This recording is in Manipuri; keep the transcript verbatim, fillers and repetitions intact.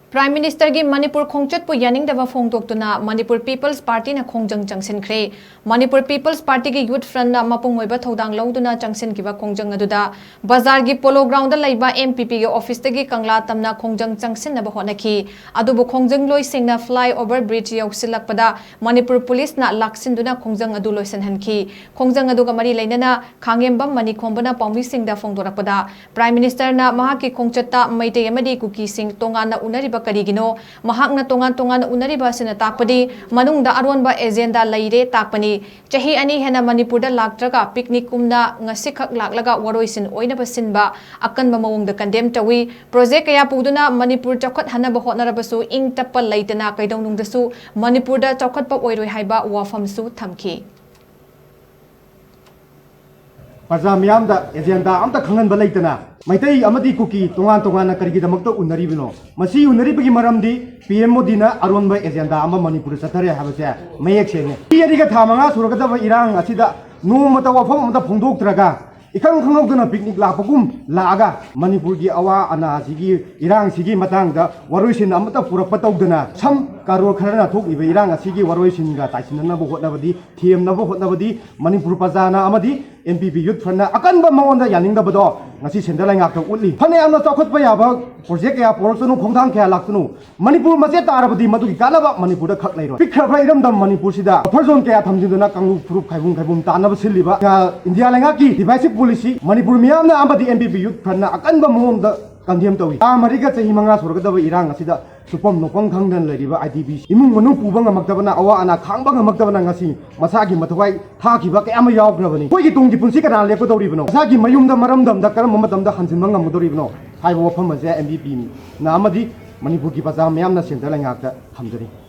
Prime Ministerꯒꯤ ꯃꯅꯤꯄꯨꯔ ꯈꯣꯡꯆꯠꯄꯨ ꯌꯥꯅꯤꯡꯗꯕ ꯐꯣꯡꯗꯣꯛꯇꯨꯅ ꯃꯅꯤꯄꯨꯔ People's Partyꯅ ꯈꯣꯡꯖꯪ ꯆꯪꯁꯤꯟꯈ꯭ꯔꯦ꯫ ꯃꯅꯤꯄꯨꯔ People's Partyꯒꯤ Youth Frontꯅ ꯃꯄꯨꯡ ꯑꯣꯏꯕ ꯊꯧꯗꯥꯡ ꯂꯧꯗꯨꯅ ꯆꯪꯁꯤꯟꯈꯤꯕ ꯈꯣꯡꯖꯪ ꯑꯗꯨꯗ ꯕꯖꯥꯔꯒꯤ Polo Groundꯗ ꯂꯩꯕ MPPꯒꯤ officeꯇꯒꯤ ꯀꯪꯂꯥ ꯇꯝꯅ ꯈꯣꯡꯖꯪ ꯆꯪꯁꯤꯟꯅꯕ ꯍꯣꯠꯅꯈꯤ꯫ ꯑꯗꯨꯕꯨ ꯈꯣꯡꯖꯪꯂꯣꯏꯁꯤꯡꯅ flyover bridge ꯌꯧꯁꯤꯜꯂꯛꯄꯗ ꯃꯅꯤꯄꯨꯔ policeꯅ ꯂꯥꯛꯁꯤꯟꯗꯨꯅ ꯈꯣꯡꯖꯪ ꯑꯗꯨ ꯂꯣꯏꯁꯤꯟꯍꯟꯈꯤ꯫ ꯈꯣꯡꯖꯪ ꯑꯗꯨꯒ ꯃꯔꯤ ꯂꯩꯅꯅ ꯈꯥꯡꯉꯦꯝꯕꯝ ꯃꯅꯤꯈꯣꯝꯕꯅ ꯄꯥꯎꯃꯤꯁꯤꯡꯗ ꯐꯣꯡꯗꯣꯔꯛꯄꯗ, Prime Ministerꯅ ꯃꯍꯥꯛꯀꯤ ꯈꯣꯡꯆꯠꯇ ꯃꯩꯇꯩ ꯑꯃꯗꯤ ꯀꯨꯀꯤꯁꯤꯡ ꯇꯣꯉꯥꯟꯅ ꯎꯅꯔꯤꯕ ꯀꯔꯤꯒꯤꯅꯣ? ꯃꯍꯥꯛꯅ ꯇꯣꯉꯥꯟ ꯇꯣꯉꯥꯟꯅ ꯎꯅꯔꯤꯕ ꯑꯁꯤꯅ ꯇꯥꯛꯄꯗꯤ ꯃꯅꯨꯡꯗ ꯑꯔꯣꯟꯕ agenda ꯂꯩꯔꯦ ꯇꯥꯛꯄꯅꯤ꯫ ꯆꯍꯤ ꯑꯅꯤ ꯍꯦꯟꯅ ꯃꯅꯤꯄꯨꯔꯗ ꯂꯥꯛꯇ꯭ꯔꯒ picnicꯀꯨꯝꯅ ꯉꯁꯤꯈꯛ ꯂꯥꯛꯂꯒ ꯋꯥꯔꯣꯏꯁꯤꯟ ꯑꯣꯏꯅꯕ ꯁꯤꯟꯕ ꯑꯀꯟꯕ ꯃꯑꯣꯡꯗ condemn ꯇꯧꯏ꯫ Project ꯀꯌꯥ ꯄꯨꯗꯨꯅ ꯃꯅꯤꯄꯨꯔ ꯆꯥꯎꯈꯠꯍꯟꯅꯕ ꯍꯣꯠꯅꯔꯕꯁꯨ ꯏꯪ ꯇꯞꯄ ꯂꯩꯇꯅ ꯀꯩꯗꯧꯅꯨꯡꯗꯁꯨ ꯃꯅꯤꯄꯨꯔꯗ ꯆꯥꯎꯈꯠꯄ ꯑꯣꯏꯔꯣꯏ ꯍꯥꯏꯕ ꯋꯥꯐꯝꯁꯨ ꯊꯝꯈꯤ꯫ ꯄ꯭ꯔꯖꯥ ꯃꯤꯌꯥꯝꯗ agenda ꯑꯝꯇ ꯈꯪꯍꯟꯕ ꯂꯩꯇꯅ ꯃꯩꯇꯩ ꯑꯃꯗꯤ ꯀꯨꯀꯤ ꯇꯣꯉꯥꯟ ꯇꯣꯉꯥꯟꯅ ꯀꯔꯤꯒꯤꯗꯃꯛꯇ ꯎꯅꯔꯤꯕꯅꯣ? ꯃꯁꯤ ꯎꯅꯔꯤꯕꯒꯤ ꯃꯔꯝꯗꯤ PM ꯃꯣꯗꯤꯅ ꯑꯔꯣꯟꯕ agenda ꯑꯃ ꯃꯅꯤꯄꯨꯔꯗ ꯆꯠꯊꯔꯦ ꯍꯥꯏꯕꯁꯦ ꯃꯌꯦꯛ ꯁꯦꯡꯉꯦ꯫ ꯆꯍꯤ ꯑꯅꯤꯒ ꯊꯥ ꯃꯉꯥ ꯁꯨꯔꯒꯗꯕ ꯏꯔꯥꯡ ꯑꯁꯤꯗ ꯅꯣꯡꯃꯇ ꯋꯥꯐꯝ ꯑꯃꯇ ꯐꯣꯡꯗꯣꯛꯇ꯭ꯔꯒ ꯏꯈꯪ ꯈꯪꯍꯧꯗꯅ picnic ꯂꯥꯛꯄꯒꯨꯝ ꯂꯥꯛꯑꯒ ꯃꯅꯤꯄꯨꯔꯒꯤ ꯑꯋꯥ ꯑꯅꯥꯁꯤꯒꯤ ꯏꯔꯥꯡꯁꯤꯒꯤ ꯃꯇꯥꯡꯗ ꯋꯥꯔꯣꯏꯁꯤꯟ ꯑꯃꯠꯇ ꯄꯨꯔꯛꯄ ꯇꯧꯗꯅ ꯁꯝ ꯀꯔꯣꯔ ꯈꯔꯅ ꯊꯣꯛꯂꯤꯕ ꯏꯔꯥꯡ ꯑꯁꯤꯒꯤ ꯋꯥꯔꯣꯏꯁꯤꯟꯒ ꯇꯥꯏꯁꯤꯟꯅꯅꯕ ꯍꯣꯠꯅꯕꯗꯤ, ꯊꯦꯝꯅꯕ ꯍꯣꯠꯅꯕꯗꯤ ꯃꯅꯤꯄꯨꯔ ꯄ꯭ꯔꯖꯥꯅ ꯑꯃꯗꯤ MPP Youth Frontꯅ ꯑꯀꯟꯕ ꯃꯑꯣꯡꯗ ꯌꯥꯅꯤꯡꯗꯕꯗꯣ ꯉꯁꯤ ꯁꯦꯟꯗ ꯂꯩꯉꯥꯛꯇ ꯎꯠꯂꯤ꯫ ꯐꯅꯌꯥꯝꯅ ꯆꯥꯎꯈꯠꯄ ꯌꯥꯕ project ꯀꯌꯥ ꯄꯨꯔꯛꯇꯅꯨ, ꯈꯣꯡꯊꯥꯡ ꯀꯌꯥ ꯂꯥꯛꯇꯅꯨ, ꯃꯅꯤꯄꯨꯔ ꯃꯆꯦꯠ ꯇꯥꯔꯕꯗꯤ ꯃꯗꯨꯒꯤ ꯀꯥꯟꯅꯕ ꯃꯅꯤꯄꯨꯔꯗ ꯈꯛ ꯂꯩꯔꯣꯏ꯫ ꯄꯤꯛꯈ꯭ꯔꯕ ꯏꯔꯝꯗꯝ ꯃꯅꯤꯄꯨꯔꯁꯤꯗ buffer zone ꯀꯌꯥ ꯊꯝꯖꯤꯟꯗꯨꯅ ꯀꯥꯡꯂꯨꯞ ꯐꯨꯔꯨꯞ ꯈꯥꯏꯕꯨꯝ ꯈꯥꯏꯕꯨꯝ ꯇꯥꯅꯕ ꯁꯤꯜꯂꯤꯕ, ꯑ, ꯏꯟꯗꯤꯌꯥ ꯂꯩꯉꯥꯛꯀꯤ divisive policy ꯃꯅꯤꯄꯨꯔ ꯃꯤꯌꯥꯝꯅ ꯑꯃꯗꯤ MPP Youth Frontꯅ ꯑꯀꯟꯕ ꯃꯑꯣꯡꯗ condemn ꯇꯧꯏ꯫ ꯊꯥ ꯃꯔꯤꯒ ꯆꯍꯤ ꯃꯉꯥ ꯁꯨꯔꯒꯗꯕ ꯏꯔꯥꯡ ꯑꯁꯤꯗ ꯁꯨꯐꯝ ꯅꯣꯐꯝ ꯈꯪꯗꯅ ꯂꯩꯔꯤꯕ IDP ꯏꯃꯨꯡ ꯃꯅꯨꯡ ꯄꯨꯕ ꯉꯝꯃꯛꯇꯕꯅ, ꯑꯋꯥ ꯑꯅꯥ ꯈꯥꯡꯕ ꯉꯝꯃꯛꯇꯕꯅ ꯉꯁꯤ ꯃꯁꯥꯒꯤ ꯃꯊ꯭ꯋꯥꯏ ꯊꯥꯈꯤꯕ ꯀꯌꯥ ꯑꯃ ꯌꯥꯎꯈ꯭ꯔꯕꯅꯤ꯫ ꯑꯩꯈꯣꯏꯒꯤ ꯇꯨꯡꯒꯤ ꯄꯨꯟꯁꯤ ꯀꯅꯥ ꯂꯦꯞꯀꯗꯧꯔꯤꯕꯅꯣ? ꯃꯁꯥꯒꯤ ꯃꯌꯨꯝꯗ ꯃꯔꯝꯗꯝꯗ ꯀꯔꯝꯕ ꯃꯇꯝꯗ ꯍꯟꯖꯤꯟꯕ ꯉꯝꯒꯗꯧꯔꯤꯕꯅꯣ ꯍꯥꯏꯕ ꯋꯥꯐꯝ ꯑꯁꯦ MPPꯅ ꯑꯃꯗꯤ ꯃꯅꯤꯄꯨꯔꯒꯤ ꯄ꯭ꯔꯖꯥ ꯃꯤꯌꯥꯝꯅ ꯁꯦꯟꯇꯔ ꯂꯩꯉꯥꯛꯇ ꯊꯝꯖꯔꯤ꯫